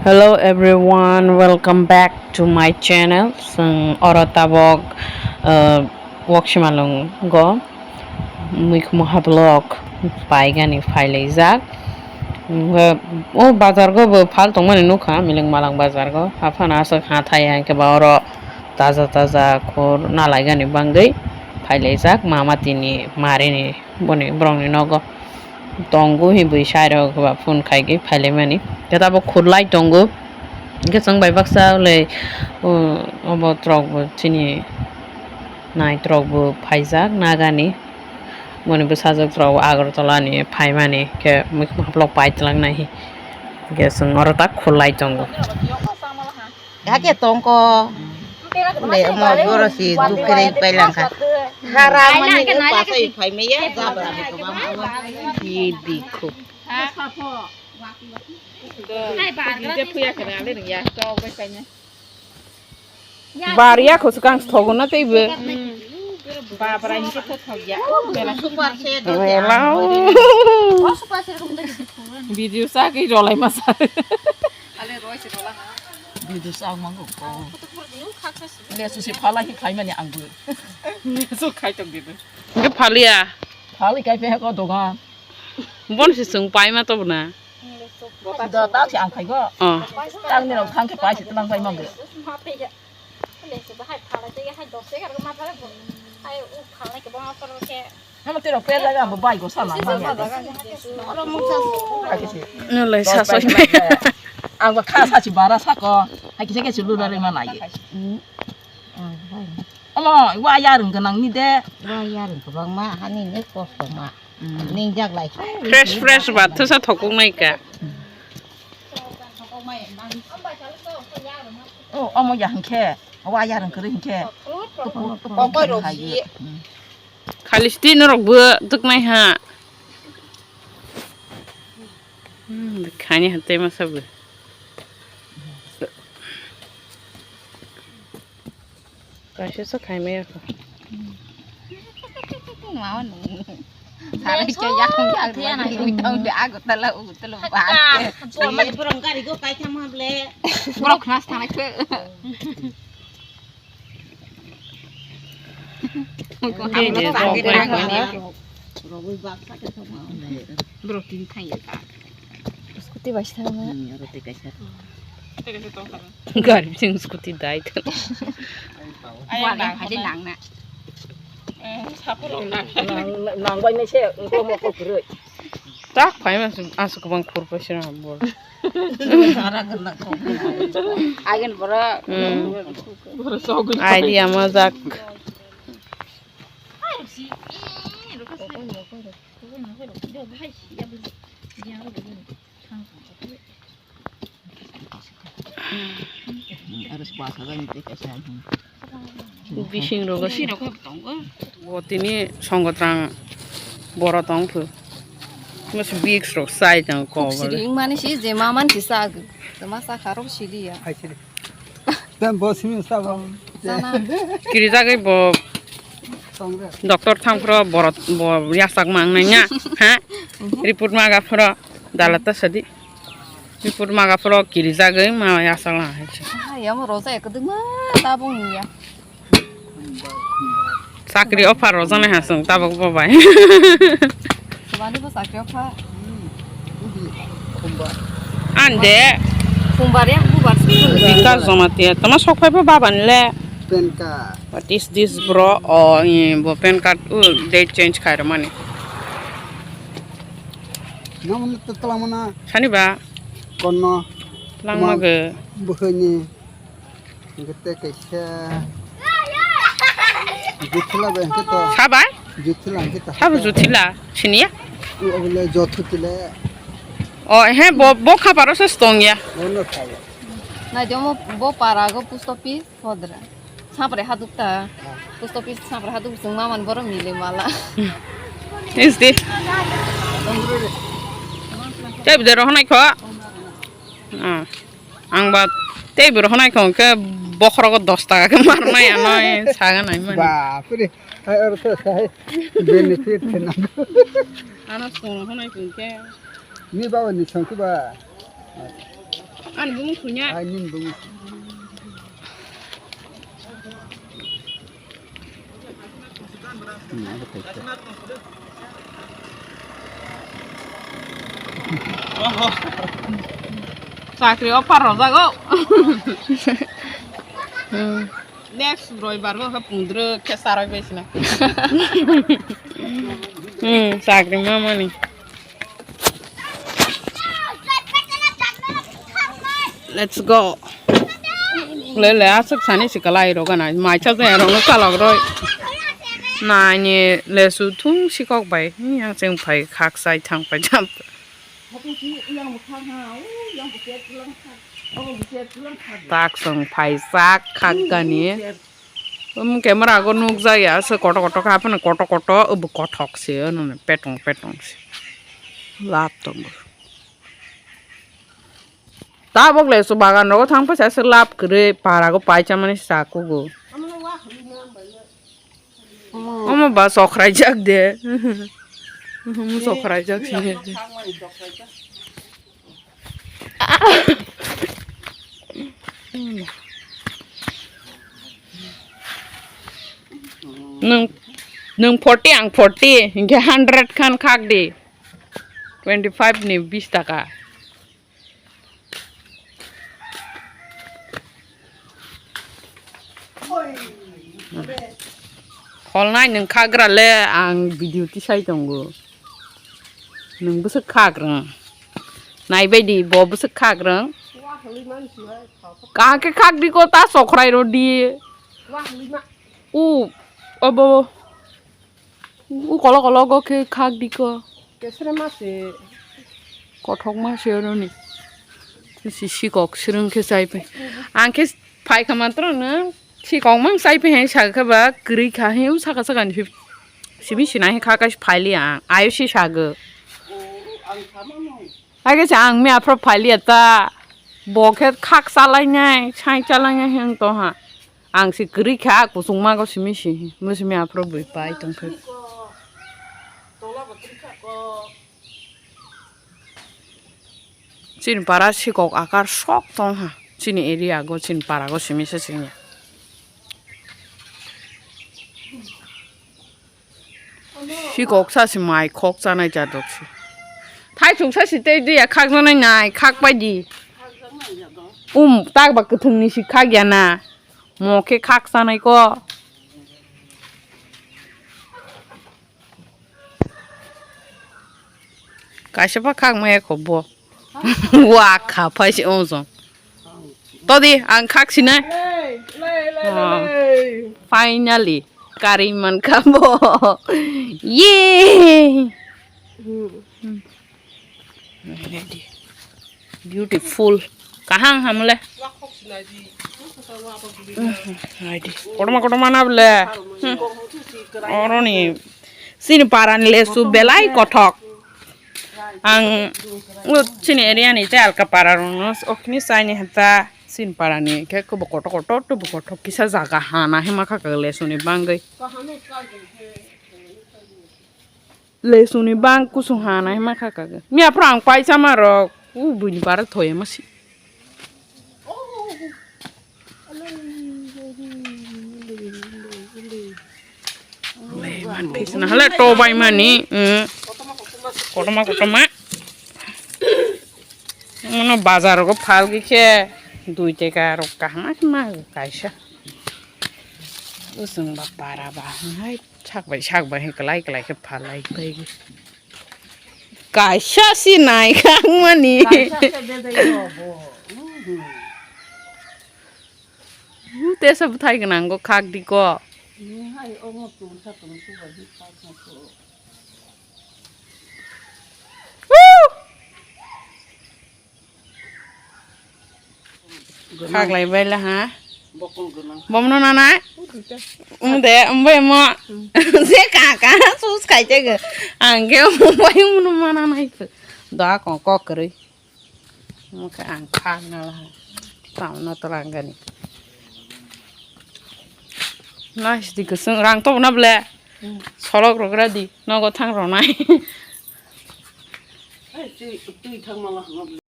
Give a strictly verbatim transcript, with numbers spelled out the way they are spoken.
Hello everyone, welcome back to my channel. Chwng oro tabok, uh, Waksima Lungo Muikhumo Hablok paigani phailaijak. Hwnkhe o bazar go bo phal tongmani nukha, Miling Malang bazar go. Haphano aswk ha thai hai khe ba oro taja taja khur nalaigani bangwi phailaijak mama tini marini boni borokni nogo. Tongo hi bui sai rok ba phone khai khe phailaimani. Khe tabok khurlai tongo. Hwnkhe chwng bai baksa le, o, obo trok bo chini nai trok bo phaijak nagani. Boni bwsajwk trok Agartala ni phaimani khe mui haplok pai twlang nai hi. Hwnkhe chwng oro tak khurlai tongo. Hake tongko. Le mo goro si dukre pailangkha. Hara mani le pasai phai meya jabra ni kobang. Ye bikhu. Bar ya kho swkang thogo na teibo. Babra hinkhe tho thok ya. Super set. Hello. Video sa ki rolai masa. Video sa mango ko. Le susi phala hi khai mani angbu. So khai tong gitu. Ke phalia. Phali kai pe ko doga. Bon si sung pai ma to na. Do ta si ang khai go. Oh. Tang ni rok khang ke pai si tlang pai mango. Hamo tei rok pe jaga bo bai go sana manya de. Nulai sa sa. Ang ba kha sa si bara sa ko. Hai kisa kisa lu dare ma nai. Omo wa yarung gwnang ni de. Wa yarung kwbang ma hani ne kosto ma. Ningjak lai. Fresh fresh ba thusa thokok nai ka. Oh, omo ya hwnkhe, wa ya rwng kwrwi hwnkhe. Kokoi rok si. Khali siti norok bo twknai ha. Hmm, khani hante masa bo. Kaisa sa khai maya kho. Mama nung. Sarai ke yang yang dia na ui tau dia aku tala u tala ba. Suami burung kari go kai sama ble. Burung keras tanah ke. Borok tini thang ya ta. Scooty bai thang na. Hmm, aro tei kaisa. Gari bising scooty dai. Buani hai je nang na. Nang bai nai se engko mo ko kwrwi. Tak phai ma asuk bang khur paisa na bol. Agen bora. Hmm. Idea majak. Bising rogo si. Bo tini songotrang boro tong phu. Mas bigs rok sai tang ko. Siri mani si je ma man si sa. Ma sa kharo siri ya. Tam bo simi sabo. Sana. Kiri jagwi bo. Songre. Doctor thang phro borot bo yasak mang nai nya. Ha? Report maga phro dalata sadi. Report maga phro kiri jagwi ma yasak lang hai. Ha, ya mo roja ek ding ma tabung ya. Chakri offer rojana hasung tabok bo bai. Sabani bo chakri offer. Ande. Sombar ya, bubar sukul. Bika Jamatia. Tama sok phai bo baban le. Pen ka. What is this, bro? Oh, eh, bo pen card, uh, date change khai mani. Namun tetelang mana? Sani ba? Kono. Lang ma ge. Buhani. Hingke tei kaisa juthila bai hingke to. Sabai? Juthila hingke to. Sabo juthila, siniya? Obole jothu tile. O, he, bo, bo khaparo se stong ya. Bono khayo. Nai jomo bo para go post office hodra. Sapre haduk ta. Post office sapre haduk sung maman boro mile mala. Is di. Tei bide rohonai kho. Ah. Ang ba tei bo rohonai kho khe bokhorogo dos taka khe marnai ano saga nai mani. Bapre, hai oro to sai benefit khe nang. Ano song rohonai kho khe. Ni baba ni song khe ba. Ani bumung thunya. Ai, nini bumung. Hmm, ada kaitor. Chakri offer rwjago. Hmm. Next roibar go khe pungdrwk khe charwi bai sina. Hmm, chakri mamani. Let's go. Le le aswk sani si kwlai rw gana. Maisa je rw no chalok rw. Nai ni lesu thung sikok bai. Yang chwng phai khak sai thang pai jam. Tak song phai sak khak gani. Um, camera go nuk jaya se koto koto kha phano koto koto ubu kothok se ono petong petong se. Lap tongo. Tabok le su bagan rogo thang phai sa se lap kwrwi para go pai chamani sa kugo. Omo ba sokrai jak de. Omo sokrai jak sini. Nung, nung forty, ang forty, hingke hundred khan khak di. Twenty five ni bis taka. Kholnai nwng khagra le ang video tisai tongo. Nwng bwswk khagrang. Naibaidi bo bwswk khagrang. Kaham khe khak di ko ta sokrai rw di. U obo. U kolo kolo go khe khak di ko. Kesre ma se. Kothok ma se oro ni. Si sikok srwng khe chai pai. Ang khe phai kha matro no sikok mang chai pai hai sa kha ba kwrwi kha hai u saka saka ni. Simi sinai hai kha kai phai li ang. Ayo si sa go. Hai khe sa ang mi aphro phai li ta. Bo khe khak chalai nai, sai chalai nai hang to ha. Ang se kwrwi kha, kusungma go simi si, bo simi aphuru bui pai tong khe. Chini para sikok akar sok tong ha, chini area go, chini para go simi se sini. Sikok sa si mai khok chanai cha dok si. Thai thuk sa si tei dia khak janai nai khak pai di. Um tak ba kwthwng ni si khak ya na. Mo khe khak chanai ko. Kaisa pha khak maya kho bo. Wa kha phai si ong song. Todi ang khak sinai. Lei, lei, lei, lei, lei. Finally kari man kha bo. Yay. Hmm. Beautiful. Kahang hamle. Wa khok sinai di. Wa khok sinai di. Naidi. Kotorma kotorma na bole. Oroni. Chini parani lesu belai kothok. Ang chini area ni te alka para rong no okni saini hata chini parani ke kobo kotor kotor to bo kotor kisa jaga hana hema kha lesuni bangwi. Lesuni bang kusung hana hema kha kha. Miya phra ang paisa ma rok u buini bara thoye ma si. Hale to bai mani, mm. Kotorma kotorma. Mono bazar go phal gi khe dui teka rok kaham ma kaisa. Usung ba para ba hai sak bai sak bai hai kalai kalai khe phalai pai gi. Kaisa si nai khang mani. Kaisa se bedai yo bo. Tesa bwthai gwnang go khak di ko. Ni hai omo tungsa tungsu ba di khak na ko. Khaklai bai la ha. Bokong gwnang. Bomno nana. Ude, mbai mo. Se ka ka sus khai te ge. Ang ge mbai mo mana nai. Da ko ko kre. Mo ka ang kha na la. Tam na to lang gani. Nice di kusung rang to na ble. Solok rogra di. Nogo thang ronai. Ai, twi, twi thang mala.